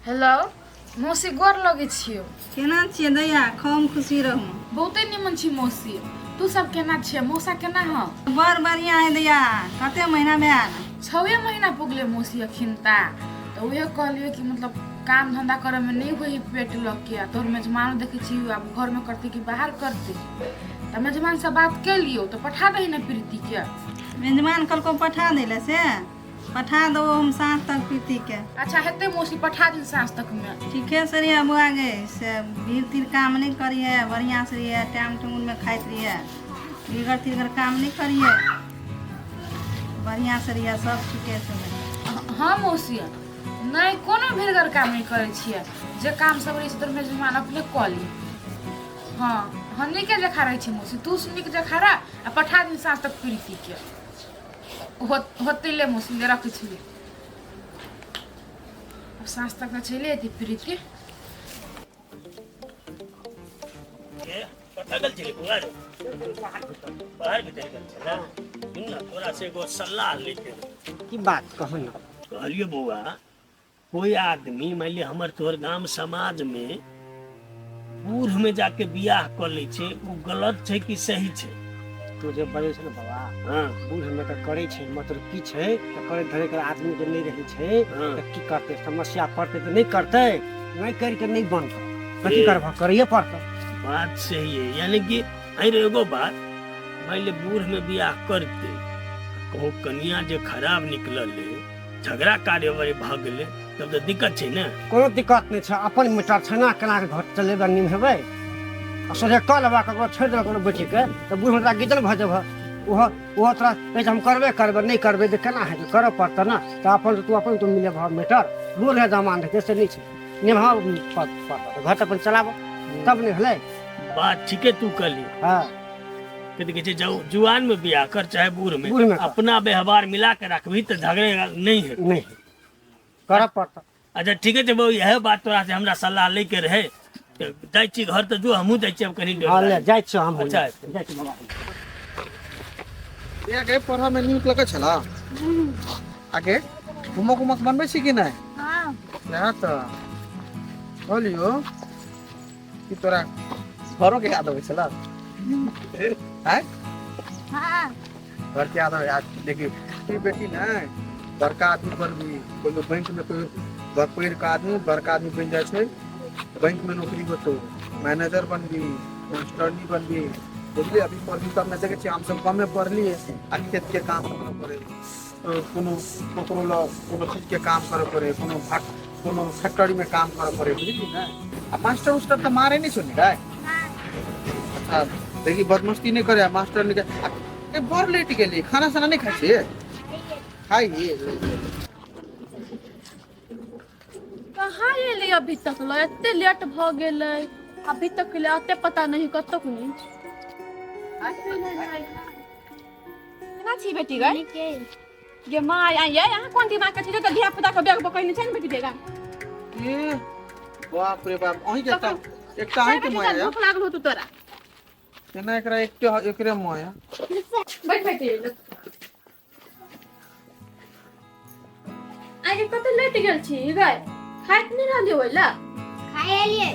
Hello मौसी, गोर लगै छियौ। केना छियै दैया? खूब खुशी रहू। बहुते निमन छी मौसी, तू सब केना छियै? मौसा केना हँ? बड़ बढ़िया है दैया। कते महीना भेल? 6 महीना पुगले मौसी अखिन। ता तऽ उहे कहलियै कि मतलब काम धंधा करे में नहीं होई पेट लग के, आ तोहर मेजमान देखै छी आब घर में करते कि बाहर करते। तऽ मेजमान से बात के लियौ तऽ पठा दही ने प्रीति के। मेजमान कहलको पठा दै से पठा देबो हम साँझ तक प्रीतिके। अच्छा हेतै मौसी, पठा दिन साँझ तक में। ठीके से रहिए बौआ गे, से भीड़ तीड़ काम नहीं करिए, बढ़िया से रहिए, टाइम टेबुल में खाइत रहिए, भीगर तीगर काम नहीं करिए, बढ़िया से रहिए, सब ठीके से रहिए। हाँ मौसी, नहीं कोनो भीड़गर काम नहीं करै छियै, जे काम सब रहै छै तोर मेजमान अपने कऽ ली। हाँ हाँ, नीके जखा रहै छै मौसी, तू नीक जखा रह आ पठा दिन साँझ तक प्रीतिके। होतै ले मौसी, ले रखै छियै। आब साँझ तक तऽ चलि अयतै प्रीति। कतऽ गेल छलै बौआ रे? बाहर भीतर गेल छलै। सुन ने, तोरा से एगो सलाह लैके रहौ। की बात, कहू ने। कहलियो बौआ, कोई आदमी मान लिअ हमर तोहर गाम समाज में बूढ़ में जाके बियाह कऽ लै छै, ओ गलत छै कि सही छै? तू जे बजै छै ने बाबा, बूढ़ में तऽ करै छै, मतलब की छै तऽ करै धरै के आदमी जे नहि रहै छै तऽ की करतै? समस्या पड़तै तऽ नहि करतै? नहि करि के नहि बनतै कथी? करबह, करैए पड़तै। बात सही है। यानी कि अरे एगो बात, मान ले बूढ़ में बियाह करते, कहूँ कनिया जे खराब निकलल है, झगड़ा कार्यवाही भऽ गेलै, तब तऽ दिक्कत छै ने? कोनो दिक्कत नहि छै, अपन मीटर छै ने, केना कऽ घर चलेबै, निभेबै आ सोझे कऽ लेबा। ककरो छोड़ि देलक कोनो बेटीके तऽ बूढ़ तोरा गिजल भऽ जेबह। ओहो ओहो तोरा कहै छै हम करबे करबै, नहि करबै तऽ केना हेतै? करऽ पड़तै ने। तऽ अपन तू अपन तू मिलेबह मीटर, बूढ़ है जमान रहतै से नहि छै, निभाव पड़तै, घर तऽ अपन चलाबऽ तब नहि भेलै। बात ठीके तू कहली। कथी कहै छै, जुआन में बियाह कर चाहे बूढ़ में, बूढ़ में कर। अपना व्यवहार मिला के रखबही तऽ झगड़े नहीं है। नहि करऽ पड़तै। अच्छा ठीके छै बौ, इएह बात तोरा से हमरा सलाह लै के रहे। तऽ जाइ छी घर, तऽ जो, हमहूँ जाइ छी आब कनि। हँ, ले जाइ छियौ हम। अच्छा। जाइ छी बाबा। के पढ़ऽ में नीक लगै छला? आगे होमवर्क उमवर्क बनबै छी कि नहि? हाँ। सएह तऽ कहलियौ कि तोरा घरो के याद अबै छला? आँय? हाँ। घर के याद आबै? देखी ई बेटी ने बड़का आदमी बनबी, कोनो बैंक में कोई पढ़ के आदमी बड़का आदमी बनि जाइ छै, बैंक में नौकरी होतो, मैनेजर बनबी, मास्टरनी बनबी, बुझलियै? अभी पढ़बी तब ने। देखै छियै हमसब कमे पढ़लियै आ खेत के काम करऽ पड़े, कोनो ककरो लग कोनो चीज के काम करऽ पड़े, कोनो भाग कोनो फैक्ट्री में काम करऽ पड़े, बुझली ने? आ मास्टर उस्टर तऽ मारे नहि छौ ने रे? अच्छा देखी, बदमस्ती नहि करे मास्टर नहि। ए बड़ लेट गेली, खाना साना नहि खाइ छियै? खाइ। कहाँ एली अभी तक ल? एते लेट भऽ गेलै, अभी तक ले अते पता नहीं कतौ नहीं। केना छी बेटी गई? गे माय, आइ ये अहाँ कोन दिमाग के छी जे तऽ धिया पुता के बैग पकड़ने छै ने बेटी बेगा? ए बाप रे बाप, अहीं के एकटा एकटा अहीं के माया। भूख लागल होतौ तोरा। केना एकरा एकटे एकरे माया। बैठ बेटी। आइ कते लेट गेल छी गई, खाइत नहि रहली ओहि ला? खाइ एलियै।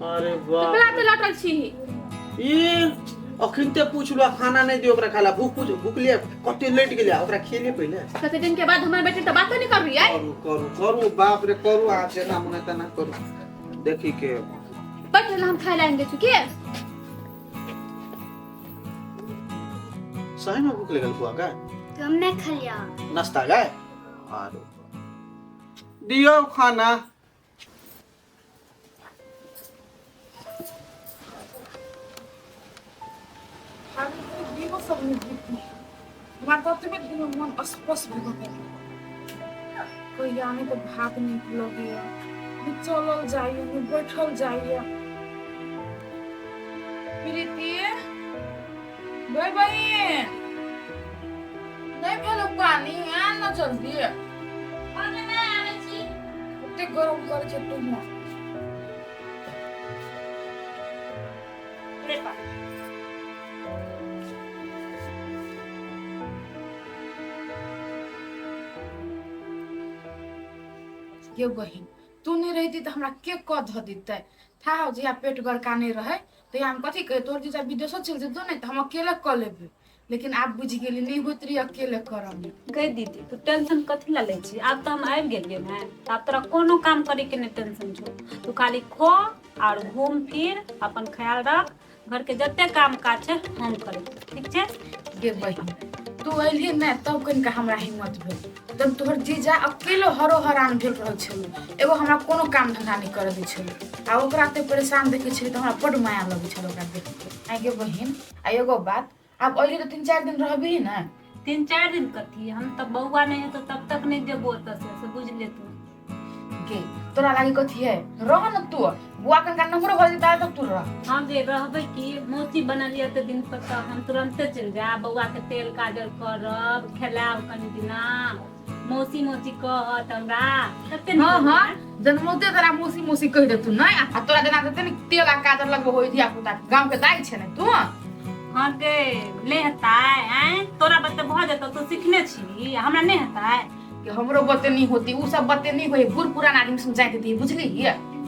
अरे बाप। ककरा ते लटल छी? ई अखन ते पूछलो, खाना नहीं दियो ओकरा खाला, भूख पूछ भूख लिए कते लेट गेलै, ओकरा खेले पहिले। कते दिन के बाद हमर बेटी तऽ बातो नहि करबी आइ? करू करू करू, बाप रे करू, अहाँ जेना मन है तेना करू, देखी के। बैठ, हम खाय ला आनि दै छी के। सही में भूख लगल बुआ का? कमे खलिया। नाश्ता गए आरो दियो खाना। दिनो सब नहि बीती, हमरा ततबे दिन मन अस्पष्ट भऽ गेल। कहिया नहि तऽ भात नीक लगैया, नहि चलल जाइया, नहि बैठल जाइया। प्रीति गई बहिन, नहि भेल पानी? आन न जल्दी, कते गरम करै छै तुम। ये बहिन, तू नहि रहिती तऽ हमरा के कऽ धऽ दितै था हो जहिया पेट बड़का नहि रहै तहिया हम कथी कहियै तोहर जीजा विदेशो चलि जेतौ ने तऽ हम अकेले कऽ लेबै लेकिन आब बुझि गेली नहि होइत रही अकेले करऽ मे। गै दीदी, तू टेंशन कथी लए लै छी? आब तऽ हम आबि गेलियै ने, तऽ आब तोरा कोनो काम करैके नहि टेंशन छौ। तू खाली खो आओर घूम फिर, अपन ख्याल रख, घरके जते काम काज छै हम करै छी, ठीक छै? गे बहिन, तू अयली ने तब कनिका हमरा हिम्मत भेल। तब तोहर जीजा अकेले हरो हरान भेल रहल छलै, एगो हमरा कोनो काम धंधा नहि करऽ दै छलै आ ओकरा एते परेशान देखै छलियै तऽ हमरा बड्ड माया लगै छल ओकरा देख के। आइ गे बहिन, आ एगो बात, आब अयली तऽ 3-4 दिन रहबही ने? 3-4 दिन कथी, हम तऽ बौआ नहि हेतौ तब तक नहि जेबो ओतऽ से, बुझि ले तू। गे तोरा लागी कथी है, रह न तू, बुआ कनका नम्बर भऽ जेतै तब तू रह। हाँ गे रहबै की, मौसी बनलियै तऽ दिन पर तऽ हम तुरन्ते चलि जायब, बौआ के तेल काजल करब, खेलायब कनि दिना, मौसी मौसी कहत हमरा कते नीक। हाँ हाँ, जन्मौते तोरा मौसी मौसी कहि देतू नहि, आ तोरा जेना देते ने तेल आ काजल लगबो होई धिया पुता गाँव के दाइ छै ने तू। हाँ गे नहि हेतै, आँय तोरा बते भऽ जेतौ, तू सिखने छी, हमरा नहि हेतै? कि हमरो बते नहीं होती, उ सब बते नहीं होई, बूढ़ पुरान आदमी सुन जाइत दी बुझली।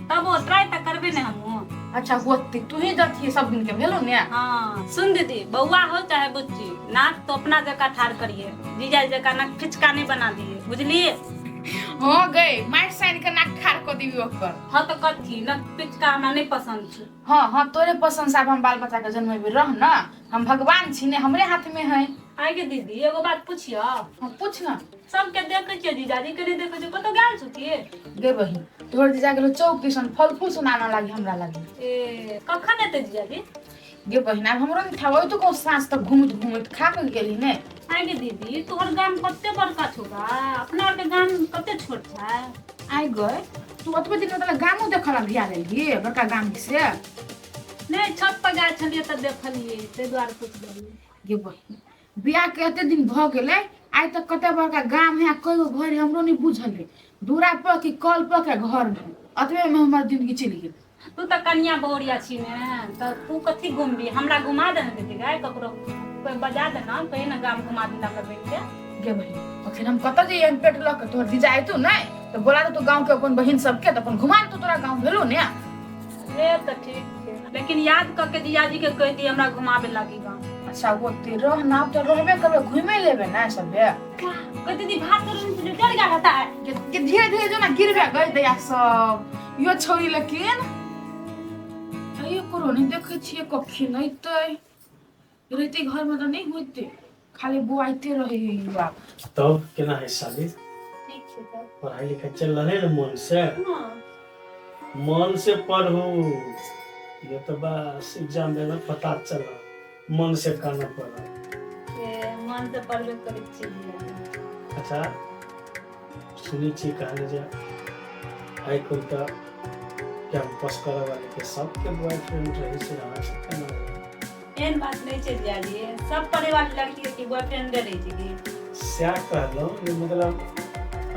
तब वो ट्राई तऽ करबे ने हमहूँ। अच्छा होती, तू ही जथिए सब दिन के भेलो ने। हाँ सुन दीदी, बौआ हो चाहे बुच्ची, नाक तो अपना जगह ठाढ़ करिए, जीजा जगह नाक फिचका नहीं बना दिए, बुझलिए? हाँ गई, मारि साइन के नाक ठाढ़ कऽ दीबी ओकर। हाँ तो कथी, नाक फिचका हमरा नहीं पसंद छै। हाँ हाँ, तोरे पसंद से आब हम बाल बच्चा के जन्मेबे, रह न, हम भगवान छी ने, हमरे हाथ में है। आगे दीदी एगो बात पूछियो? हाँ पूछ ना। सबके देखे छियै जीजाजी के नहीं देखे छियै, कतौ गेल छौ की? गे बहिन, तोहर जीजा गेलो चौक दिसन फल फूल सुनाना लागी हमरा लागी। ए कखन एतै जीजाजी? गे बहिन, आब हमरो नहीं थावे तो कहूँ साँझ तक घूमत घूमत खा के गेली ने। आगे दीदी तोहर गाम कते बड़का छौ बा, अपना आर के गाम कते छोट छै। आइ गए तू ओतबे दिन में गामो देखऽ ला धिया लेलही बड़का गाम से? नहीं छत पर गेल छलियै तऽ देखलियै, ताहि दुआरे पूछ लेलियै। गे बहिन, बियाह के एते दिन भऽ गेलै, आइ तक कते बड़का गाम है आ कई गो घर है हमरो नहीं बुझल है, दूरा पर कि कल पर के घर में अतबे में हमर जिंदगी चलि गेल। तू तऽ कनिया बहुरिया छी ने, तऽ तू कथी घुमबी, हमरा घुमा दे ने दीदी गाय, ककरो कोई बजा दे ना, कही ना गाम घुमा दिला हमर बहिन के। गे बहिन, अखन हम कतऽ जइयै हम पेट लऽ के? तोहर जीजा अयतौ नहि तऽ बोला देतौ गाँव के अपन बहिन सबके, तऽ अपन घुमा देतौ तोरा गाँव, भेलौ ने? से तऽ ठीक छै, लेकिन याद कऽ के जीजाजी के कहि दी हमरा घुमाबे लागी गाँव। अच्छा ओते रह ना, आब तऽ रहबे करबै, घुमे लेबै ने सबे। गई दीदी भात करू ने डर गया रहता है के धीरे धीरे जो ना गिरबे गई दैया सब यो छौरी, लेकिन अयो करो नहीं देखै छियै कखी नहीं तै रहते घर में तऽ नहीं होते, खाली बोआइते रहे युवा। तब केना है शादी? ठीक छै तब। पढ़ाई लिखाई चल रहा है ना मन से? हाँ। मन से पढ़ू, ये तो बस एग्जाम देना पता चला मन से काना पढ़ा। ए, मन से पढ़बे करै छियै जीजाजी। अच्छा सुनै छी कहने जे आइ काल्हि तऽ कैंपस करऽ वाले के सबके बॉयफ्रेंड रहै छै, अहाँ सब केना होइए? एहन बात नहि छै जीजाजी, सब पढ़े वाली लड़की के बॉयफ्रेंड रहै छै की? सएह कहलहुँ जे मतलब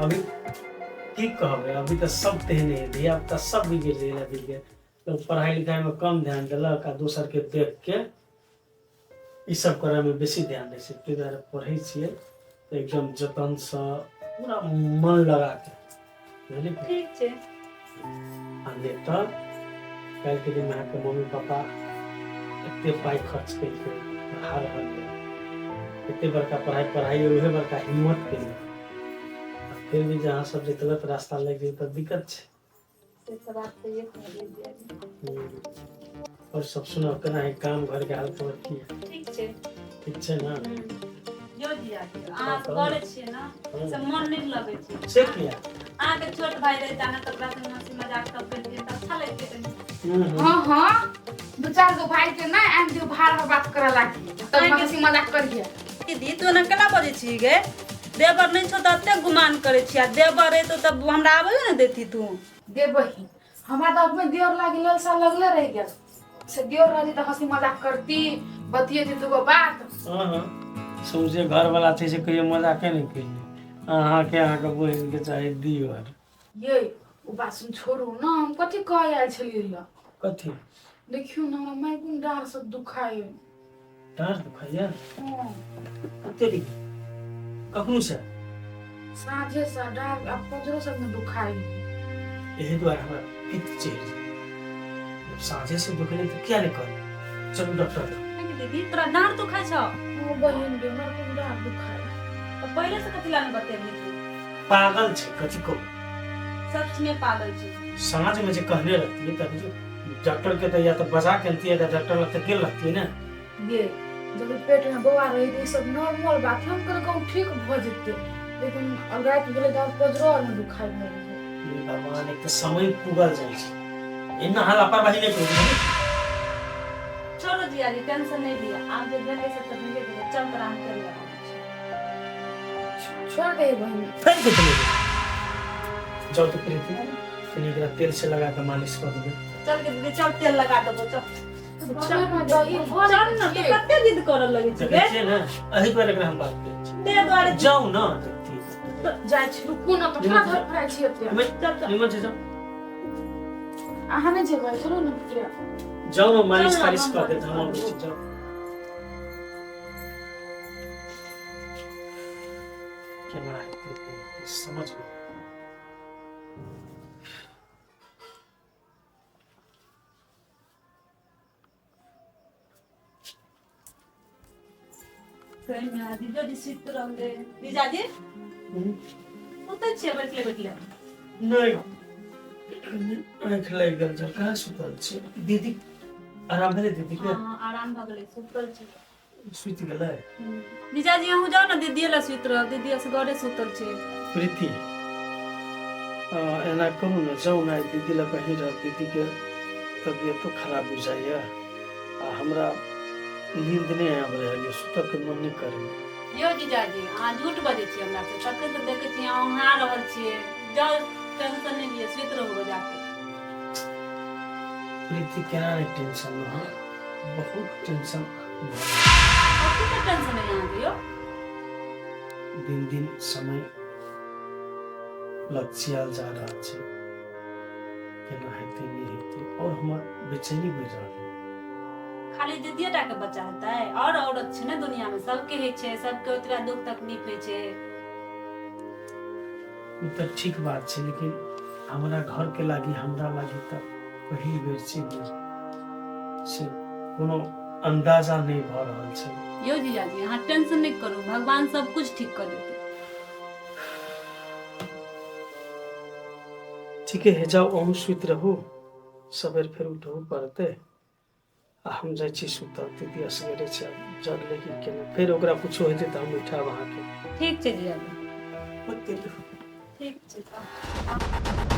अभी की कहबै, अभी तऽ सब तेहने है, धिया पुता सब बिगड़ि गेल अभी के लोग, पढ़ाई लिखाई में कम ध्यान देलक आ दोसर के देख के ई सब करय में बेसी ध्यान दै छै। ताहि दुआरे पढ़ै छियै तऽ एकदम जतनसँ पूरा मन लगा के, बुझलियै? ठीक छै। आ नहि तऽ काल्हिके दिन अहाँके मम्मी पापा एते पाइ खर्च केलकै, पढ़ा रहल यऽ, एते बड़का पढ़ाई पढ़ाई, उहे बड़का हिम्मत केलक, आ फिर भी जे अहाँ सब जे गलत रास्ता लागि गेल तऽ दिक्कत छै। से तऽ बात सहिए कहलियै जीजाजी। और सब सुनाउ, केना है काम घर के हाल खबर की है? ठीक छै। ठीक छै ने? यौ जीजाजी, अहाँ करे छियै ने से मन नहि लगै छै। से किया? अहाँके छोट भाई रहिता ने तऽ ओकरा संग हँसी मजाक सब करितियै तऽ अच्छा लगितै कनि। हाँ हाँ, दू चार गो भाई के ना आबि दियौ भाड़ में बात करऽ लागी तब हंसी मजाक करिए। दीदी तू एना केना बजै छी गे? देवर नहि छौ तऽ एते गुमान करै छी, आ देवर रहितौ तऽ हमरा आबै ने देती तू। गे बहिन, हमरा तऽ अपने देवर लागी ललसा लगले रहि गेल, से देवर रहती तऽ हंसी मजाक करती, बतियेती दूगो बात। हाँ हाँ, सौंसे घर वाला छै से कहियो मजाके नहि केलियै, अहाँके अहाँके बहिनके चाही दियर। ये ओ बात सुन छोड़ू ना, हम कथी कहै आयल छलियै यऽ? कथी? देखियौ ने, हमरा माय कोन डाँड़ सब दुखाय। डाँड़ दुखाइया? हाँ। कते दिन कखनो से? साँझे से डाँड़ आ पजरो सब में दुखाय। एहि दुआरे हमरा पित्त चढ़ि जाय। जब साँझे से दुखले तऽ किया नहि कहली? चलू डॉक्टर लग। दीदी तोरा डाँड़ दुखाइ छौ? ओ बहिन गे, हमरा खूब डाँड़ दुखाइ। तऽ पहिले से कथी ला नहि बतेबही तू? पागल छै कथी कहू। सच में पागल छै। साँझ में जे कहने रहती तब डॉक्टर के तऽ या तऽ बजा के अनतियै तऽ डॉक्टर लग तऽ गेल रहती ने। गे, जब पेट में बौआ रही तऽ ई सब नॉर्मल बात है, हम कहलियै कहूँ ठीक भऽ जेतै, लेकिन अब राति भेलै तऽ आब पजरो आर में दुखाइ भऽ गेलै। हे भगवान, एक तऽ समय पुगल जाइ छै, एना अहाँ लापरवाही नहि करू। छोड़ो जियाजी, टेंशन नहीं लिया, आब जे भेलै से तऽ भेले गेलै। चल तोरा हम तेल लगाबै छी। छोड़ दे बहिन। फेर के चले जाउ तऽ प्रीति, कनि एकरा तेल से लगा कऽ मालिश कऽ देबै। चल के दीदी, चल तेल लगा देबो, चल। चल ना, दही भऽ चल ने, तू कते जिद करऽ लगै छी देखै गे? छियै ने, एहि दुआरे एकरा हम बात करै छी। ताहि दुआरे जाउ ने। जाइ छी, रुकू ने, कखना धरफड़ाइ छी एते? चल चल। निमन छै, जाउ। अहाँ नहि जेबै? चलू ने प्रिया। जाउ ने, मालिश चल ना, तालिश हम कऽ देत, हम कऽ अबै छी, जाउ। केना हेतै नहि हेतै, समझ नहि। जीजो जी सुति रहलै। जीजाजी, सुतै छियै बैठले बैठले? नहि, आँखि लागि गेल छल, कहाँ सुतल छी। दीदी आराम भेलै दीदी के? हँ, आराम भऽ गेलै, सुतल छी। सुति गेलै? जीजाजी, अहूँ जाउ ने, दीदी लए सुति रहल, दीदी असगरे सुतल छै। प्रीति, एना करू ने, जाउ ने, आइ दीदी लग कहीं रहब, दीदीके तबियतो खराब बुझाइए आ हमरा नींद नहि आबि रहल यऽ, सुतऽके मन नहि करैए। यौ जीजाजी, अहाँ झूठ बजै छियै हमरा से, तखन तऽ देखै छी अहाँ औंघा रहल छियै। जाउ, टेंशन नहि लिअ, सुति रहू जाके। प्रीति, केना नहि टेंशन रहब, बहुत टेंशन भऽ गेल। कथीके टेंशन है अहाँके यौ? दिन दिन समय लक्षियाल जा रहल छै, केना हेतै नहि हेतै, और हमर बेचैनी बढ़ि रहल है। खाली दीदिये टा के बच्चा हेतै? और औरत छै ने दुनिया में, सबके होइ छै, सबके ओतबा दुख तकलीफ होइ छै। ओ तऽ ठीक बात छै, लेकिन हमरा घर के लागी, हमरा लागी तऽ पहिल बेर छै ने, से कोनो अंदाजा नहि भऽ रहल छै। यौ जीजाजी, अहाँ टेंशन नहि करू, भगवान सब कुछ ठीक कऽ देतै। ठीके है, जाउ अहूँ सुति रहू, सबेर फेर उठहु पड़तै आ हम जाइ छी सुतल। दीदी असगरे छै, आब जगलै कि केना, फेर ओकरा कुछो हेतै तऽ हम उठायब अहाँके। ठीक छै जीजाजी। ओते ठीक छै।